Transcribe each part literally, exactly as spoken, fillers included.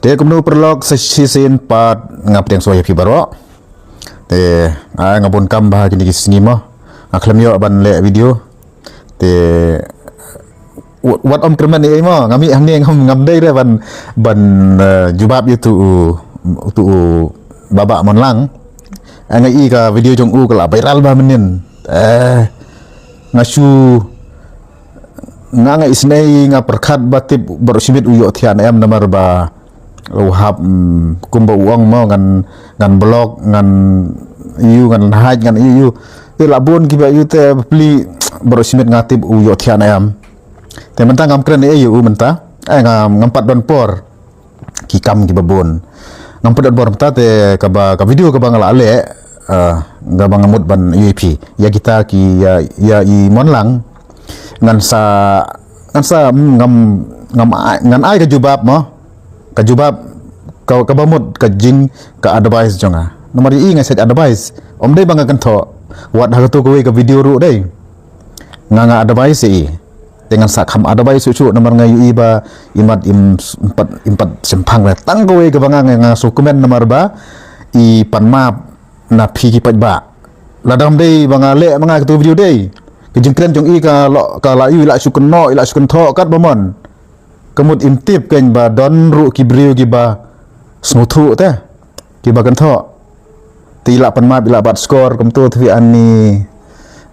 Te kumno paralok, sa shisien pat nga pdiang sngewbha ïa phi baroh. Te nga, nga bun kam bha kine ki sngi mo. Nga khlem ïoh ban leh video. Te wa-, wat ym kyrmen ei ei mo, nga mih hangne ngam, ngam dei re ban, ban eh, jubab ïa utu u, utu u Bah Bah Monlang. Eh, nga i ka video jong u ka la viral bha mynnin. Eh, nga shu, nga, nga isynei, nga pyrkhat ba tip baroh shi miet u ïohthiah ne em, namar ba u hap, mm, kumba u ong mo, ngan, ngan block, ngan ïoh, ngan hide, ngan ïoh, ïoh. Te la bun kiba ïoh, te bapli baroh shi miet nga tip u ïohthiah ne em. Te mynta ngam kren ei ei ïa u mynta. Eh, ngam, ngam pat don por. Ki kam kiba bun. Ngam pat don por mynta, te kaba, ka video kaba nga la leh, eh, kaba nga mut ban ïa phi, ïa kita ki, ïa, ïa i Monlang. Ngan sa, ngan sa, mm, ngam, ngam ai, ngan ai ka jubab mo. Ka jubab, ka, kaba mut ka jing, ka advice jong nga. Namar ïa i nga shait advice. Ym dei ba nga kynthoh. Wat ha kato kawei ka video ruh dei. Nga, nga advice ïa i. Te ngan sa kham advice shuh shuh, namar nga ïohi ba i mat im, im pat, im pat shemphang re. Tang kawei kaba nga, nga, nga sngewkmen namar ba i pan map na phi ki paidbah. Lada ym dei ba nga leh ma nga kato video dei, ka jingkren jong i ka la, ka la ïoh, i la shu kynnoh, i la shu kynthoh katba mon. Ka mut im tip kein ba don ruh ki briew kiba sngewthuh te, kiba kynthoh. Te i la pan map, i la bat skor kumto, te phi ani,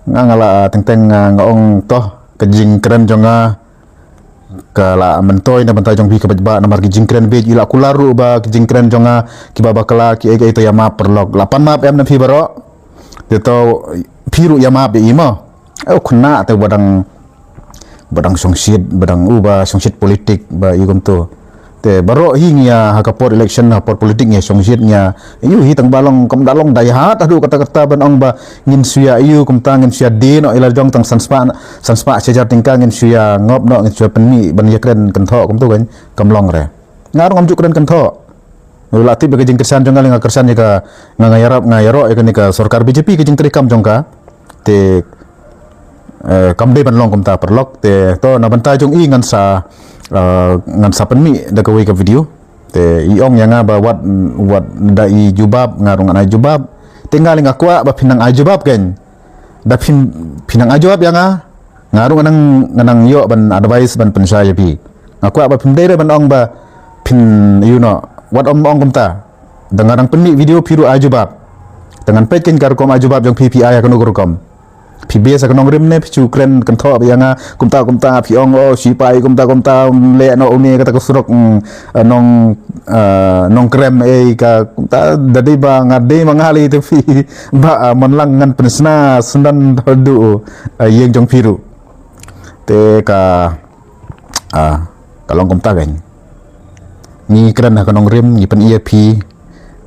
nga, nga la teng teng nga, nga ong to, ka jingkren jong nga ka la myntoi na bynta jong phi ki paidbah, namar ki jingkren bieit, i la kular ruh ba ki jingkren jong nga kiba bakla, kiei kiei, to ïa map paralok. La pan map em na phi baroh. Te to phi ruh ïa map ïa i mo. Eh, u khynnah te ba dang, ba dang shongshit, ba dang, u ba shongshit politik ba i kumto. Te baroh hi ngi ïa ha ka por election, ha por politik ngi ïa shongshit, ngi ïa, ïoh hi tang ba long, kam da long die hard haduh katta katta ban ong ba ngin shu ïa, ïoh, kumta ngin shu ïa die noh ïa la jong tang san spah, san spah shi hajar tyngka ngin shu ïa ngop noh, ngin shu ïa pynmih ban ïa kren kynthoh kumto kein, kam long re. Nga ruh ngam ju kren kynthoh. La tip ïa ka jingkyrshan jong nga, lei nga kyrshan ïa ka, nga, nga ïarap, nga ïaroh ïa kane ka sorkar B J P, ka jingtrei kam jong ka. Te, eh, kam dei ban long kumta paralok. Te to na bynta jong i ngan sa, eh, ngan sa pynmih da kawei ka video. Te i ong ïa nga ba wat, wat da i jubab, nga ruh ngan ai jubab. Te nga lei nga kwah ba phin nang ai jubab kein. Da phin, phin nang ai jubab ïa nga, nga ruh nga nang, nga nang ïoh ban advice, ban pynshai ïa phi. Nga kwah ba phim dei re ban ong ba phin, you know, wat ym ong kumta. Da nga dang pynmih video, phi ruh ai jubab. Da ngan peit kein ka rukom ai jubab jong phi, phi ai ha kano ka rukom. Phi base ha ka nongrim ne phi shu kren kynthoh ba ïa nga kumta kumta, phi ong, oh, sipai kumta kumta, leh noh une kata ka surok, mm, eh, nong, eh, nongkrem, eh, ka kumta, da dei ba nga dei ma nga lei te phi, Bah, ah, Monlang, ngan pynshna syndan haduh, ah, ïing jong phi ruh. Te ka, ah, ka long kumta kein. Ngi kren ha ka nongrim, ngi pyni ïa phi.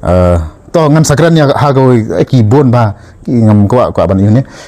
Ah, to ngan sa kren ïa ha ka, eh, ki bun bha, ki ngam kwah, kwah ban ïa ne.